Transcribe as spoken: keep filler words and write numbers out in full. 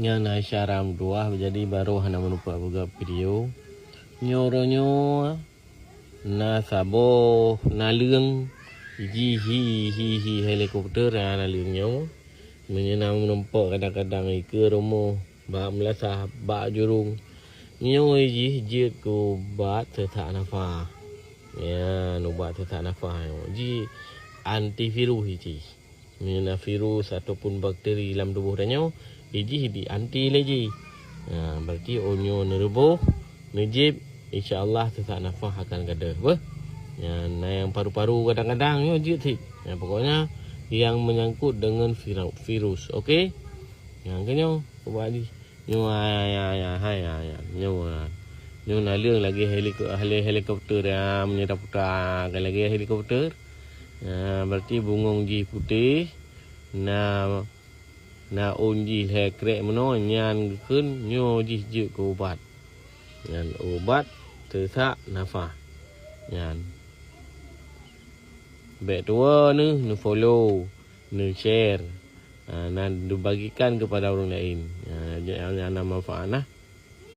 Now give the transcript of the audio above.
Nyan Aisyah Ramduah, jadi barô hana meureumpok peugah video. Nyoe uroe nyoe na saboh naleueng jih hi, hi, hi helikopter, na naleueng nyoe. Meunyoe na meureumpok kadang-kadang ikeue rumoh, bak meulasah, bak jurông. Nyoe jih jeuet keu ubat seusak nafah. Ya, ubat seusak nafah nyoe. Jih antivirus jih. Meunyoe na virus ataupun bakteri lam tuboh tanyoe, jih di anti lé jih. Ha, berarti oh nyoe neureuboh, neujieb, insya Allah seusak nafah akan gadôh. Beuh? Ya, na nyang paru-paru kadang-kadang nyoe jeuet cit. Ya, pokoknya yang menyangkut dengan vira-, virus. Okey? Nyang keunyoe, ubat jih. Nyoe, ya, ya, ya, hai, ya, ya. Nyoe, ya. Nyoe naleueng lagèe heliko-, heli-, helikopter, ya, meunyoe taputa lagèe helikopter. Ya, berarti bungong jih putéh, na, na ôn jih lhèe krek meunoe, nyan geukheun nyoe jih jeuet keu ubat. Nyan ubat seusak nafah. Nyan. Bèk tuwoe neuh, neufollow, neushare, ha, na neubagikan kepada ureueng laén. Ha, nyan na manfaat nah.